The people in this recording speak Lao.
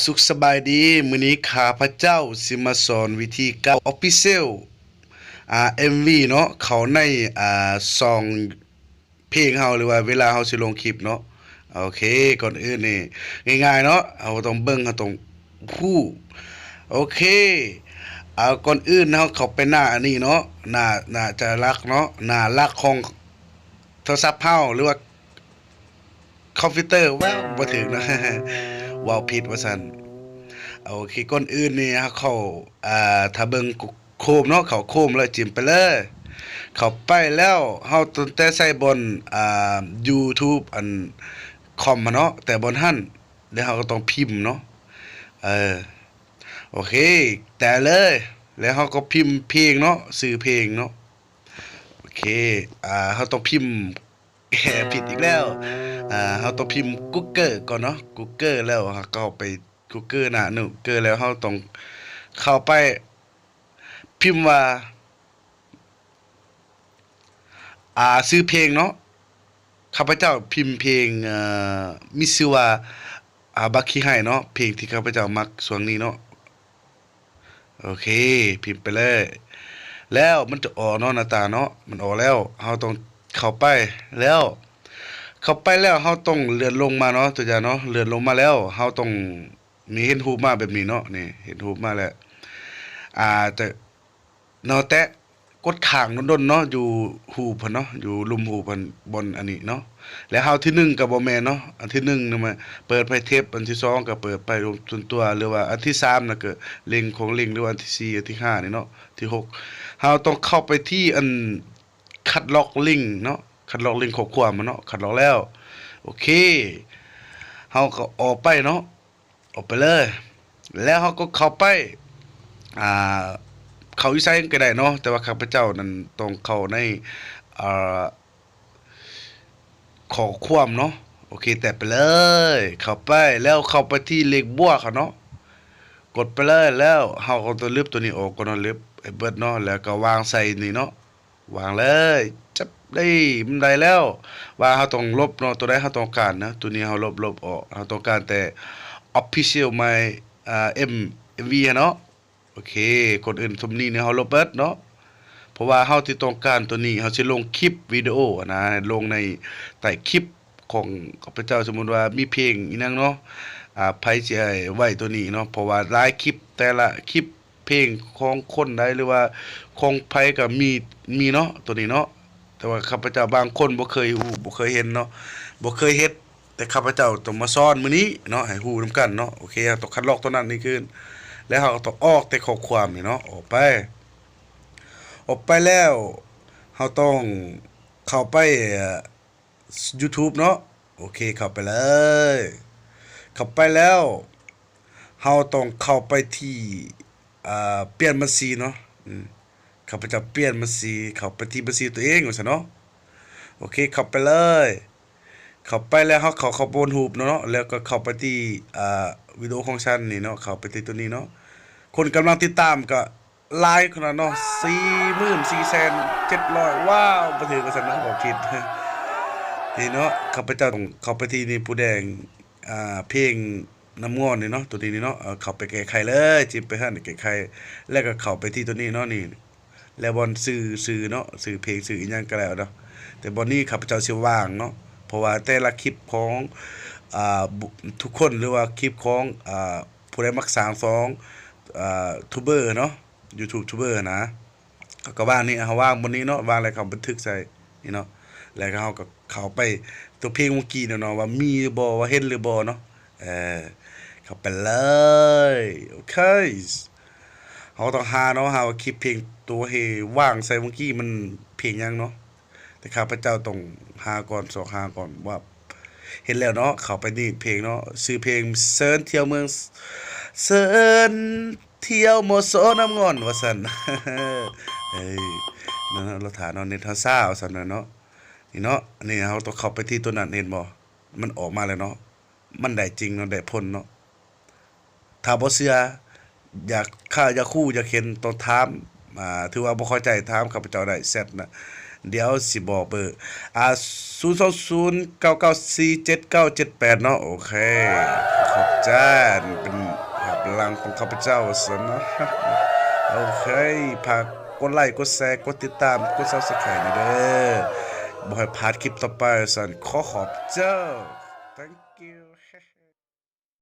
ສຸກສະບາຍດີ, ມື້ນີ້ຂ້າພະເຈົ້າຊິມາສອນວິທີການ Official ອ່າ ເອັມວີ ເນາະ, ເຂົ້າໃນ ອ່າ ຊ່ອງເພງເຮົາ ຫຼືວ່າເວລາເຮົາຊິລົງຄລິບເນາະ. ໂອເຄ, ກ່ອນອື່ນນີ້ ງ່າຍໆເນາະ, ເຮົາຕ້ອງເບິ່ງ, ເຮົາຕ້ອງຮູ້. ໂອເຄ, ເອົາ ກ່ອນອື່ນເຮົາເຂົ້າໄປໜ້າອັນນີ້ເນາະ, ໜ້າ ໜ້າຈະຫຼັກເນາະ, ໜ້າຫຼັກຂອງ ໂທລະສັບເຮົາ ຫຼືວ່າຄອມພິວເຕີ ເວົ້າບໍ່ຖືກເນາະ ເວົ້າຜິດວ່າຊັ້ນ. ໂອເຄ, ກ່ອນອື່ນນີ້ເຮົາເຂົ້າ ອ່າ ຖ້າເບິ່ງໂຄມເນາະ, ເຂົ້າໂຄມແລ້ວຈິ້ມໄປເລີຍ. ເຂົ້າໄປແລ້ວເຮົາຕັ້ງແຕ່ໃສ່ບ່ອນ ອ່າ YouTube ອັນຄອມຫັ້ນເນາະ, ແຕ່ບ່ອນຫັ້ນ ແລ້ວເຮົາກໍຕ້ອງພິມເນາະ. ເອີ ໂອເຄ, ແຕະເລີຍ, ແລ້ວເຮົາກໍພິມເພງເນາະ, ຊື່ເພງເນາະ. ໂອເຄ, ອ່າ ເຮົາຕ້ອງພິມ ຜິດອີກແລ້ວ. ອ່າ ເຮົາຕ້ອງພິມ Google ກ່ອນເນາະ, Google ແລ້ວເຮົາເຂົ້າໄປ Google ນະ, Google ແລ້ວເຮົາຕ້ອງເຂົ້າໄປພິມວ່າ ອ່າ ຊື່ເພງເນາະ. ຂ້າພະເຈົ້າພິມເພງ ເອີ ມີຊື່ວ່າ ອ່າ ບັກຂີ້ໄຫ້ເນາະ, ເພງທີ່ຂ້າພະເຈົ້າມັກຊ່ວງນີ້ເນາະ. ໂອເຄ, ພິມໄປເລີຍ. ແລ້ວມັນຈະອອກເນາະ, ໜ້າຕາເນາະ, ມັນອອກແລ້ວ. ເຮົາຕ້ອງເຂົ້າໄປ, ແລ້ວເຂົ້າໄປແລ້ວເຮົາຕ້ອງເລື່ອນລົງມາເນາະ, ຕົວຢ່າງເນາະ, ເລື່ອນລົງມາແລ້ວເຮົາຕ້ອງມີເຫັນຮູບມາແບບນີ້ເນາະ, ນີ້ເຫັນຮູບມາແລ້ວ. ອ່າ ຈະ ເນາະ, ແຕະກົດຄ້າງດົນໆເນາະ, ຢູ່ຮູບຫັ້ນເນາະ, ຢູ່ລຸ່ມຮູບຫັ້ນ ບ່ອນອັນນີ້ເນາະ. ແລ້ວເຮົາທີໜຶ່ງກໍບໍ່ແມ່ນເນາະ, ອັນທີໜຶ່ງນະມາເປີດໄຟແທັບ, ອັນທີສອງກໍເປີດໄຟລົງສ່ວນຕົວ ຫຼືວ່າອັນທີສາມນະກໍລິ້ງຂອງລິ້ງ ຫຼືວ່າອັນທີສີ່ ອັນທີຫ້ານີ້ເນາະ, ທີຫົກ ເຮົາຕ້ອງເຂົ້າໄປທີ່ອັນຄັດລອກລິ້ງເນາະ, ຄັດລອກລິ້ງຂໍ້ຄວາມຫັ້ນເນາະ, ຄັດລອກແລ້ວ ໂອເຄ ເຮົາກໍອອກໄປເນາະ. ອອກໄປເລີຍ ແລ້ວເຮົາກໍເຂົ້າໄປ ອ່າ ເຂົ້າຢູ່ໃສກໍໄດ້ເນາະ, ແຕ່ວ່າຂ້າພະເຈົ້ານັ້ນຕ້ອງເຂົ້າໃນ ອ່າ ຂໍ້ຄວາມເນາະ. ໂອເຄ ແຕະໄປເລີຍ, ເຂົ້າໄປ ແລ້ວເຂົ້າໄປທີ່ເລກບວກຫັ້ນເນາະ, ກົດໄປເລີຍ. ແລ້ວເຮົາກໍຕ້ອງລຶບຕົວນີ້ອອກກ່ອນເນາະ, ລຶບໃຫ້ເບິດເນາະ, ແລ້ວກໍວາງໃສ່ນີ້ເນາະ. ວາງເລີຍ, ຈັບໄດ້, ມັນໄດ້ແລ້ວ. ວ່າເຮົາຕ້ອງລົບເນາະ, ຕົວໃດເຮົາຕ້ອງການນະ, ຕົວນີ້ເຮົາລົບ, ລົບອອກ. ເຮົາຕ້ອງການແຕ່ Official My ອ່າ M MV ຫັ້ນເນາະ. ໂອເຄ, ຄົນອື່ນຊຸມນີ້ນີ້ເຮົາລົບເບິດເນາະ, ເພາະວ່າເຮົາຊິຕ້ອງການຕົວນີ້, ເຮົາຊິລົງຄລິບວິດີໂອຫັ້ນນະ, ລົງໃນໃຕ້ຄລິບຂອງຂ້າພະເຈົ້າ. ສົມມຸດວ່າມີເພງອີ່ຫຍັງເນາະ, ອ່າ ໃຜຊິໃຫ້ໄວ້ຕົວນີ້ເນາະ, ເພາະວ່າຫຼາຍຄລິບ, ແຕ່ລະຄລິບ ເພງຂອງຄົນໃດ ຫຼືວ່າຂອງໃຜກໍມີ, ມີເນາະ ຕົວນີ້ເນາະ. ແຕ່ວ່າຂ້າພະເຈົ້າບາງຄົນບໍ່ເຄີຍຮູ້, ບໍ່ເຄີຍເຫັນເນາະ, ບໍ່ເຄີຍເຮັດ, ແຕ່ຂ້າພະເຈົ້າຕ້ອງມາສອນມື້ນີ້ເນາະ, ໃຫ້ຮູ້ນຳກັນເນາະ. ໂອເຄ, ເຮົາຕ້ອງຄັດລອກຕົວນັ້ນນີ້ຄືນ, ແລ້ວເຮົາກໍຕ້ອງອອກແຕ່ຂໍ້ຄວາມນີ້ເນາະ, ອອກໄປ, ອອກໄປແລ້ວເຮົາຕ້ອງເຂົ້າໄປ YouTube ເນາະ. ໂອເຄ, ເຂົ້າໄປເລີຍ. ເຂົ້າໄປແລ້ວ ເຮົາຕ້ອງເຂົ້າໄປທີ່ ອ່າ ປ່ຽນບັນຊີເນາະ. ອືມ ຂ້າພະເຈົ້າປ່ຽນບັນຊີ, ເຂົ້າໄປທີ່ບັນຊີຕົວເອງວ່າຊັ້ນເນາະ. ໂອເຄ, ເຂົ້າໄປເລີຍ. ເຂົ້າໄປແລ້ວ ເຮົາເຂົ້າ, ເຂົ້າບົນຮູບເນາະ, ແລ້ວກໍເຂົ້າໄປທີ່ ອ່າ ວິດີໂອຂອງຊັ້ນນີ້ເນາະ, ເຂົ້າໄປທີ່ຕົວນີ້ເນາະ. ຄົນກຳລັງຕິດຕາມກໍ ຫຼາຍຂະໜາດເນາະ, ສີ່ໝື່ນສີ່ແສນເຈັດຮ້ອຍ ວ້າວ ບໍ່ຖືກວ່າຊັ້ນເນາະ, ບໍ່ຜິດ. ນີ້ເນາະ, ຂ້າພະເຈົ້າຕ້ອງເຂົ້າໄປທີ່ນີ້, ຜູ້ແດງ ອ່າ ເພງນ້ຳງອນນີ້ເນາະ, ຕົວນີ້ນີ້ເນາະ, ເຂົ້າໄປແກ້ໄຂເລີຍ, ຈິ້ມໄປຫັ້ນແກ້ໄຂ, ແລ້ວກໍເຂົ້າໄປທີ່ຕົວນີ້ເນາະ, ນີ້ ແລ້ວບ່ອນຊື່, ຊື່ເນາະ, ຊື່ເພງ, ຊື່ອີ່ຫຍັງກໍແລ້ວເນາະ, ແຕ່ບ່ອນນີ້ຂ້າພະເຈົ້າຊິວາງເນາະ, ເພາະວ່າແຕ່ລະຄລິບຂອງ ອ່າ ທຸກຄົນ ຫຼືວ່າຄລິບຂອງ ອ່າ ຜູ້ໃດມັກສ້າງຊ່ອງ ອ່າ ທູບເບີເນາະ, ຢູທູບທູບເບີຫັ້ນນະ, ເຮົາກໍວາງນີ້, ເຮົາວາງບ່ອນນີ້ເນາະ, ວາງແລ້ວເຮົາບັນທຶກໃສ່ນີ້ເນາະ, ແລ້ວກໍເຮົາກໍເຂົ້າໄປຕົວເພງເມື່ອກີ້ເນາະ, ວ່າມີຫຼືບໍ່, ວ່າເຫັນຫຼືບໍ່ເນາະ. ເອີ ເຂົ້າໄປເລີຍ. ໂອເຄ, ເຮົາຕ້ອງຫາເນາະ, ຫາວ່າຄລິບເພງຕົວທີ່ວາງໃສ່ເມື່ອກີ້ມັນເພງຫຍັງເນາະ. ແຕ່ຂ້າພະເຈົ້າຕ້ອງຫາກ່ອນ, ຊອກຫາກ່ອນວ່າເຫັນແລ້ວເນາະ, ເຂົ້າໄປນີ້ເພງເນາະ, ຊື່ເພງເຊີນທ່ຽວເມືອງ, ເຊີນທ່ຽວມໍໂຊນ້ຳງອນວ່າຊັ້ນ. ເອີ ນັ້ນລະ ຖ້າເນາະ, ເນັດເຮົາຊ້າວ່າຊັ້ນນະເນາະ. ນີ້ເນາະ, ອັນນີ້ເຮົາຕ້ອງເຂົ້າໄປທີ່ຕົວນັ້ນ, ເຫັນບໍ່? ມັນອອກມາແລ້ວເນາະ, ມັນໄດ້ຈິງເນາະ, ໄດ້ຜົນເນາະ. ຖ້າບໍ່ເຊື່ອ, ຢາກ, ຖ້າຢາກຮູ້, ຢາກເຫັນ, ຕ້ອງຖາມ, ອ່າ, ຖືວ່າບໍ່ເຂົ້າໃຈ, ຖາມຂ້າພະເຈົ້າໄດ້, ແຊັດນະ, ດຽວຊິບອກເບີ, ອ່າ, ສູນສອງສູນ ເກົ້າເກົ້າສີ່ ເຈັດເກົ້າເຈັດແປດ ເນາະ. ໂອເຄ, ຂອບໃຈ, ເປັນ ຫຼັງຂອງຂ້າພະເຈົ້າວ່າຊັ້ນເນາະ. ໂອເຄ ຝາກກົດໄລ ກົດແຊ ກົດຕິດຕາມ ກົດ Subscribe ແດ່ເດີ ບໍ່ໃຫ້ພາດຄລິບຕໍ່ໄປວ່າຊັ້ນ. ຂໍຂອບໃຈ.